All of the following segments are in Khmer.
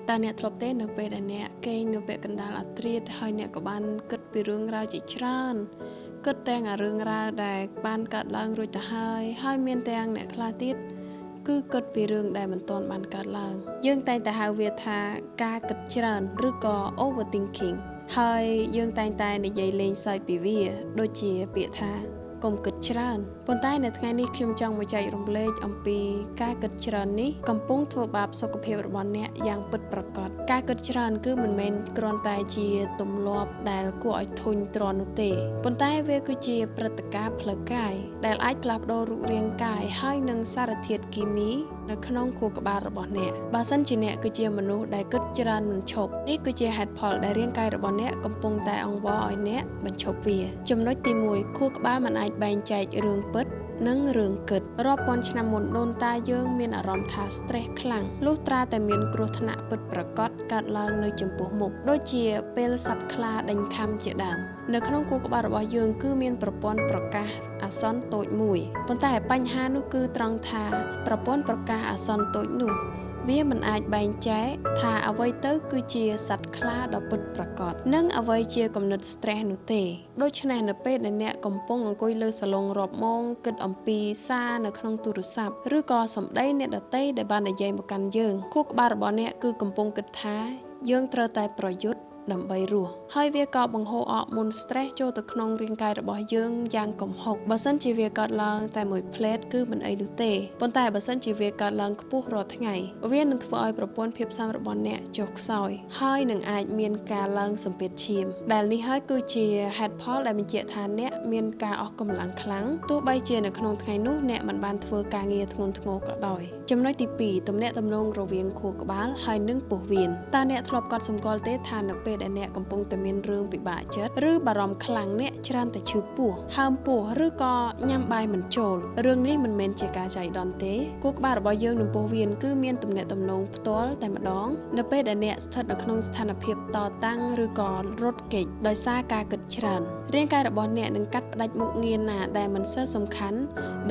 តើអ្នកធ្លាប់ទេនៅពេលដែលអ្នកគេងនៅពាក់កណ្ដាលអាធ្រាត្រហើយអ្នកក៏បានគិតពីរឿងរ៉ាវជាច្រើនគិតទាំងអារឿងរ៉ាវដែលបានកើតឡើងរួចទៅហើយហើយមានទាំងអ្នកខ្លះទៀតគឺគិតពីរឿងដែលមិនទាន់បានកើតឡើងយើងតែងតែហៅវាថាការគិតច្រើនឬក៏ overthinking ហើយយើងតែងតែនិយាយលេងសើចពីវាដូចជាពាក្យថាកុំគិតច្រើនប៉ុន្តែនៅថ្ងៃនេះខ្ញុំចង់មកចែករំលែកអំពីការគិតច្រើននេះកំពុងធ្វើបាបសុខភាពរបស់អ្នកយ៉ាងពិតប្រាកដការគិតច្រើនគឺមិនមែនគ្រាន់តែជាទម្លាប់ដែលគួរឲ្យធុញទ្រាន់នោះទេប៉ុន្តែវាគឺជាព្រឹត្តិការណ៍ផ្លូវកាយដែលអាចផ្លាស់ប្ដូររូបរាងកាយហើយនិងសារធាតុគីមីនៅក្នុងខួរក្បាលរបស់អ្នកបើសិនជាអ្នកគឺជាមនុស្សដែលគិតច្រើនមិនឈប់នេះគឺជាហេតុផលដែលរាងកាយរបស់អ្នកកំពុងតែអង្វរឲ្យអ្នកបញ្ឈប់វាចំណុចទី1ខួរក្បាលមិនអាចបែងចែករឿងពិតនិងរឿងគិតរាប់ពាន់ឆ្នាំមុនដូនតាយើងមានអារម្មណ៍ថា stress ខ្លាំងលុះត្រាតែមានគ្រោះថ្នាក់ពិតប្រាកដកើតឡើងនៅចំពោះមុខដូចជាពេលសត្វខ្លាដេញខាំជាដើមនៅក្នុងខួរក្បាលរបស់យើងគឺមានប្រព័ន្ធប្រកាសអាសន្នតូចមួយប៉ុន្តែបញ្ហានោះគឺត្រង់ថាប្រព័ន្ធប្រកាសអាសន្នតូចនោះវាមិនអាចបែងចែកថាអ្វីទៅគឺជាសត្វខ្លាដ៏ពិតប្រាកដនិងអ្វីជាគំនិត stress នោះទេដូច្នេះនៅពេលដែលអ្នកកំពុងអង្គុយលើសាឡុងរាប់ម៉ោងគិតអំពីសារនៅក្នុងទូរស័ព្ទឬក៏សម្ដីអ្នកដទៃដែលបាននិយាយមកកាន់យើងខួរក្បាលរបស់អ្នកគឺកំពុងគិតថាយើងត្រូវតែប្រយុទ្ធដើម្បីរស់ហើយវាក៏បង្ហូរអរម៉ូន stress ចូលទៅក្នុងរាងកាយរបស់យើងយ៉ាងគំហុកបើសិនជាវាកើតឡើងតែមួយភ្លែតគឺមិនអីនោះទេប៉ុន្តែបើសិនជាវាកើតឡើងខ្ពស់រាល់ថ្ងៃវានឹងធ្វើឲ្យប្រព័ន្ធភាពស៊ាំរបស់អ្នកចុះខ្សោយហើយនឹងអាចមានការឡើងសម្ពាធឈាមដែលនេះហើយគឺជាហេតុផលដែលបញ្ជាក់ថាអ្នកមានការអស់កម្លាំងខ្លាំងទោះបីជានៅក្នុងថ្ងៃនោះអ្នកមិនបានធ្វើការងារធ្ងន់ធ្ងរក៏ដោយចំណុចទី2ទំនាក់ទំនងរវាងខួរក្បាលហើយនិងពោះវៀនតើអ្នកធ្លាប់កត់សម្គាល់ទេថានៅពេលដែលអ្នកកំពុងតែមានរឿងពិបាកចិត្តឬបារម្ភខ្លាំងអ្នកច្រើនតែឈឺពោះហើមពោះឬក៏ញ៉ាំបាយមិនចូលរឿងនេះមិនមែនជាការចៃដន្យទេខួរក្បាលរបស់យើងនិងពោះវៀនគឺមានទំនាក់ទំនងផ្ទាល់តែម្ដងនៅពេលដែលអ្នកស្ថិតនៅក្នុងស្ថានភាពតតាំងឬក៏រត់គេចដោយសារការគិតច្រើនរាងកាយរបស់អ្នកនឹងកាត់ផ្តាច់មុខងារណាដែលមិនសូវសំខាន់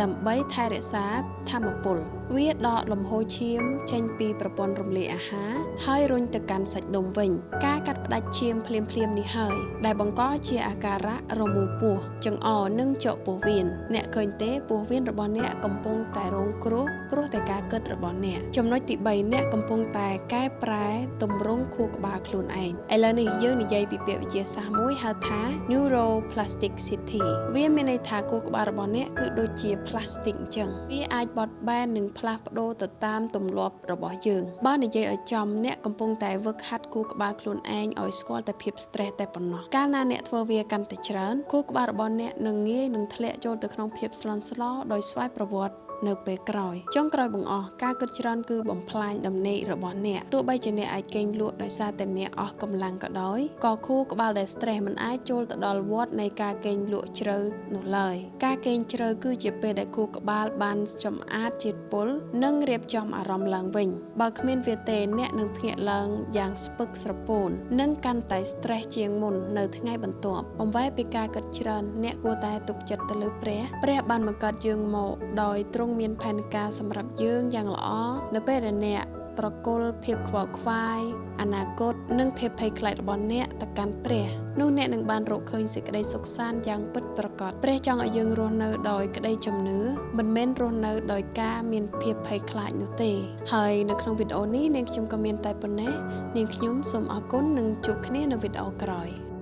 ដើម្បីថែរក្សាថាមពលវាដកលំហូរឈាមចេញពីប្រព័ន្ធរំលាយអាហារហើយរុញទៅកាន់សាច់ដុំវិញការកាត់ផ្តាច់ឈាមភ្លាមៗនេះហើយដែលបង្កជាអាការៈរមូរពោះចង្អរនិងចកពោះវៀនអ្នកឃើញទេពោះវៀនរបស់អ្នកកំពុងតែរងគ្រោះព្រោះតែការគិតរបស់អ្នកចំណុចទី3អ្នកកំពុងតែកែប្រែទម្រង់ខួរក្បាលខ្លួនឯងឥឡូវនេះយើងនិយាយពីពាក្យវិទ្យាសាស្ត្រមួយហៅថា neuroplasticity វាមានន័យថាខួរក្បាលរបស់អ្នកគឺដូចជា plastic អញ្ចឹងវាអាចបត់បែននិងផ្លាស់ប្ដូរទៅតាមទម្លាប់របស់យើងបើនិយាយឲ្យចំអ្នកកំពុងតែវឹកហាត់ខួរក្បាលខ្លួនឯងឲ្យស្គាល់តែភាព stress តែប៉ុណ្ណោះកាលណាអ្នកធ្វើវាកាន់តែច្រើនខួរក្បាលរបស់អ្នកនឹងងាយនឹងធ្លាក់ចូលទៅក្នុងភាពស្លន់ស្លោដោយស្វ័យប្រវត្តិនៅពេលក្រោយចុងក្រោយបង្អស់ការគិតច្រើនគឺបំផ្លាញដំណេករបស់អ្នកទោះបីជាអ្នកអាចគេងលក់ដោយសារតែអ្នកអស់កម្លាំងក៏ដោយក៏ខួរក្បាលដែល stress មិនអាចចូលទៅដល់វដ្តនៃការគេងលក់ជ្រៅនោះឡើយការគេងជ្រៅគឺជាពេលដែលខួរក្បាលបានសម្អាតជាតិពុលនិងរៀបចំអារម្មណ៍ឡើងវិញបើគ្មានវាទេអ្នកនឹងភ្ញាក់ឡើងយ៉ាងស្ពឹកស្រពោននិងកាន់តែ stress ជាងមុននៅថ្ងៃបន្ទាប់បំវែពីការគិតច្រើនអ្នកគួរតែទុកចិត្តទៅលើព្រះព្រះបានបង្កើតយើងមកដោយទ្រង់មានផែនការសម្រាប់យើងយ៉ាងល្អនៅពេលដែលអ្នកប្រគល់ភាពខ្វល់ខ្វាយអនាគតនិងភាពភ័យខ្លាចរបស់អ្នកទៅកាន់ព្រះនោះអ្នកនឹងបានរកឃើញសេចក្តីសុខសាន្តយ៉ាងពិតប្រាកដព្រះចង់ឲ្យយើងរស់នៅដោយក្តីជំនឿមិនមែនរស់នៅដោយការមានភាពភ័យខ្លាចនោះទេហើយនៅក្នុងវីដេអូនេះនាងខ្ញុំក៏មានតែប៉ុណ្ណេះនាងខ្ញុំសូមអរគុណនិងជួបគ្នានៅវីដេអូក្រោយ។